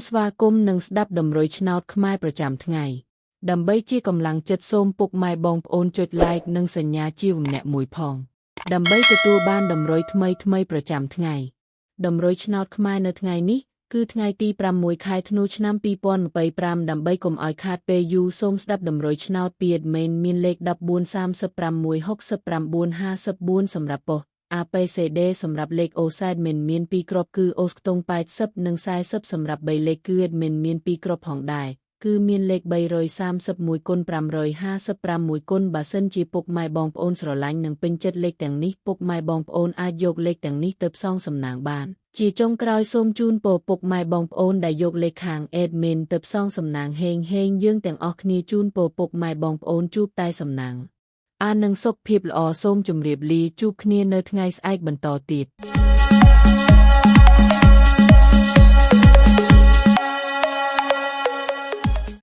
ស្វាគមន៍និងស្ដាប់តម្រុយឆ្នោតខ្មែរប្រចាំថ្ងៃដើម្បីជាកម្លាំងចិត្តសូមពុកម៉ែបងប្អូនចុច Like និងសញ្ញាជាវម្នាក់មួយផងដើម្បីទទួលបានតម្រុយថ្មីៗប្រចាំថ្ងៃតម្រុយឆ្នោតខ្មែរនៅថ្ងៃនេះគឺថ្ងៃទី6ខែធ្នូឆ្នាំ2025ដើម្បីកុំឲ្យខាតពេលយូរសូមស្ដាប់តម្រុយឆ្នោតពី admin មានលេខ14 36 69 54សម្រាប់ប៉ុស្តិ៍ APCD សម្រាប់លេខ OZ មិនមាន2គ្រាប់គឺអូសខ្ទង់80និង40សម្រាប់3លេខគឺ admin មាន2គ្រាប់ផងដែរគឺមានលេខ331គុណ555គុណបើសិនជាពុកម៉ែបងប្អូនស្រឡាញ់និងពេញចិត្តលេខទាំងនេះពុកម៉ែបងប្អូនអាចយកលេខទាំងនេះទៅផ្សងសំណាងបានជាចុងក្រោយសូមជូនពរពុកម៉ែបងប្អូនដែលយកលេខខាង admin ទៅផ្សងសំណាងហេងហេងយើងទាំងអស់គ្នាជូនពរពុកម៉ែបងប្អូនជួបតែសំណាងអាននឹងសុខភាពល្អសូមជម្រាបលាជួបគ្នានៅថ្ងៃស្អែកបន្តទៀត។